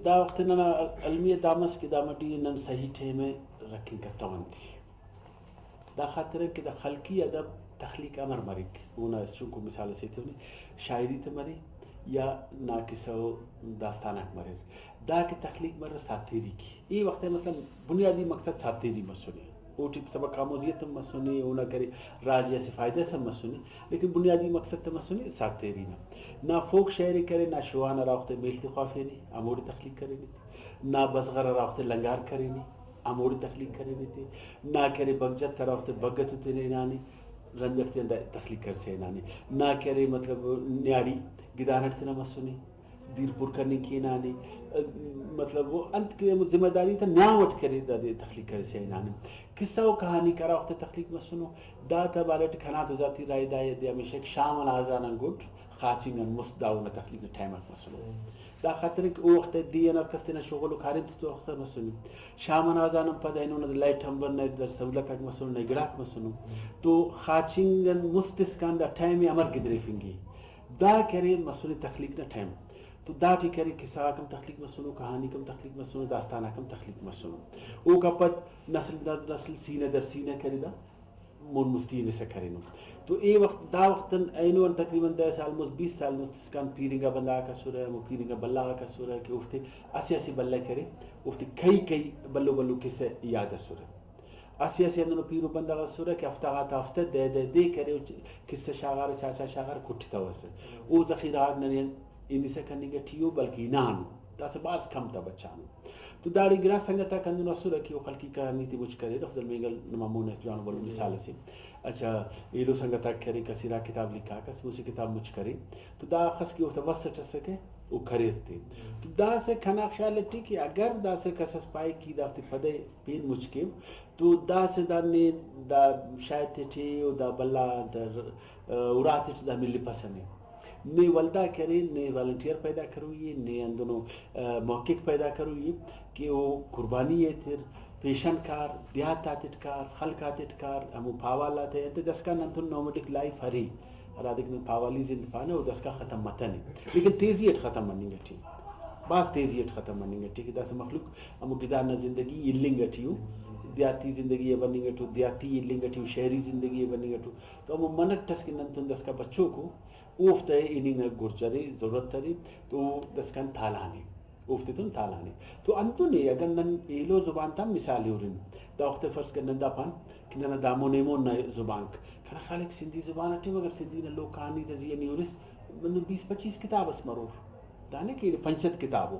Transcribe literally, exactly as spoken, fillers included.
دا وخت ننا المیہ دا مس کہ دا مٹی نن صحیح ٹائم ءِ رکھنگ کتون تے۔ دا خاطر کہ دا خلقی ادب تخلیق امر مریک، اونا چنکو مثال اسے ایتونی، شاعری تہ مرے یا نا قصہ و داستان آک مریر، دا کہ تخلیق مریر ساعت تیری کے۔ اے وخت مطلب بنیادی مقصد ساعت تیری مسنے، اوٹی سبق آموزیت ہم مسنے، اونا کرے راج اسہ فائدہ اس ہم مسنے، لیکن بنیادی مقصد تہ مسنے ساعت تیری نا۔ نا فوک شاعری کرے، نا شوان ہرا وخت میل تے خوافینے ہموڑے تخلیق کرینے تے، نا بزغر ہرا وخت لنگار کرینے ہموڑے تخلیق کرینے تے، نا کرے بگ جت ہرا وخت بگ تو تینے ہنانے رند اٹ تینا تخلیق کرسا ہنانے، نا کرے مطلب نیاڑی گدان اٹ تینا مسنے، دیر پر کننگ کہ ہنانے، مطلب او انت کہ ذمہ داری تا نیام اٹ کرے دادے تخلیق کرسا ہنانے۔ قصہ و کہانیک ہرا وخت تخلیق مسنو، دا تا بارے ٹی کنا تو ذاتی رائے دا ءِ، دے ہمیشہ کہ شام انا اذان آن گڈ خاچنگ آن مست دا اونا تخلیق نا ٹائم آک مسنو۔ دا خاطر کہ او وخت دے آن ہر کس تینا شغل و کاریم تتو وخت مسنے۔ شام انا اذان آن پد اینو نا لائٹ ہم بر، نئے در سہولت آک مسنو، نئے گڑاک مسنو۔ تو خاچنگ آن مست اسکان دا ٹائم ءِ امر گدریفنگ ءِ۔ دا کرے مسنے تخلیق نا ٹائم۔ تو داٹی کرے قصہ غاک ہم تخلیق مسنو، کہانیک ہم تخلیق مسنو، داستان آک ہم تخلیق مسنو۔ اوکا پد نسل در نسل، سینہ در سینہ کرے دا مون مستی ہنسا کرینو۔ تو اے وخت، دا وخت ان اینو ان تقریباً دہ سال مست، بیس سال مست اسکان پیرنگا بندغ آک اسرہ، ہمو پیرنگا بھلا غاک اسرہ کہ اوفتے اسہ اسہ بھلا کرے، اوفتے کئی کئی بھلو بھلو قصہ یاد اسرہ۔ اسہ اسہ ہندنو پیرو بندغ اسرہ کہ ہفتہ غاتا ہفتہ دہ دہ دے کرے، او چ-، قصہ شاغارہ، چاچا شاغارہ، کٹتوسہ۔ او ذخیرہ غاک ننے ہنسا کننگ ٹی او، بلکہ ہنانو، داسہ بھاز کم تا بچانو۔ تو داڑے گڑاس سنگت آک ہندنو اسرہ کہ او خلقی کہانی تے مچ کریر، افضل مینگل نما مون اس جوانو بھلو مثال اسے۔ اچھا، ایلو سنگت آک کرے، کس ارا کتاب لکھاکس، مسہ کتاب مچ کرے، تو دا اخس کہ اوفتا وس اٹ اسکہ، او کریر تے۔ تو داسہ کنا خیال اٹی کہ اگر داسہ کس اس پائے کہ دافتے پدے پین مچ کیو، تو داسہ دا نے دا شاید تیٹی او دا بھلا انت اراتیٹ دا ملپسہ نے۔ نے ولدا کرے، نے والنٹیئر پیدا کروئی ءِ، نے ہندنو، آ، محقق پیدا کروئی ءِ کہ او قربانی ایتر، پیشن کار، دیہات آتیٹ کار، خلق آتیٹ کار، ہمو پاوال آتے انت داسکان نن تون نوموڈک لائف ارے، ہرادے کہ نن پاوالی زند پانہ، او داسکان ختم متنے، لیکن تیزی اٹ ختم مننگ اٹی، بھاز تیزی اٹ ختم مننگ اٹی کہ داسہ مخلوق ہمو گدان نا زندگی النگ اٹی او، دیہاتی زندگی ءِ بننگ اٹو، دیہاتی النگ اٹی او، شہری زندگی ءِ بننگ اٹو۔ تو ہمو منٹ اس کہ نن تون داسکان بچوکو، اوفتا ہننگ نا گرج ارے، ضرورت ارے، تو داسکان تالان ءِ، اوفتتون تالان ءِ۔ تو ہندن ءِ اگر نن ایلو زبان تا مثال ءِ ہرن، دا وخت فرض کر نن دا پان کہ ننا دامون ایمون نا زبانک، کنا خیال ءِ کہ سندھی زبان اٹی مگر سندھی نا لوک کہانی تا زی آ نی ہرس، ہندن بیس پچیس کتاب اس مرور، دانے کہ پنچ صد کتاب ءُ۔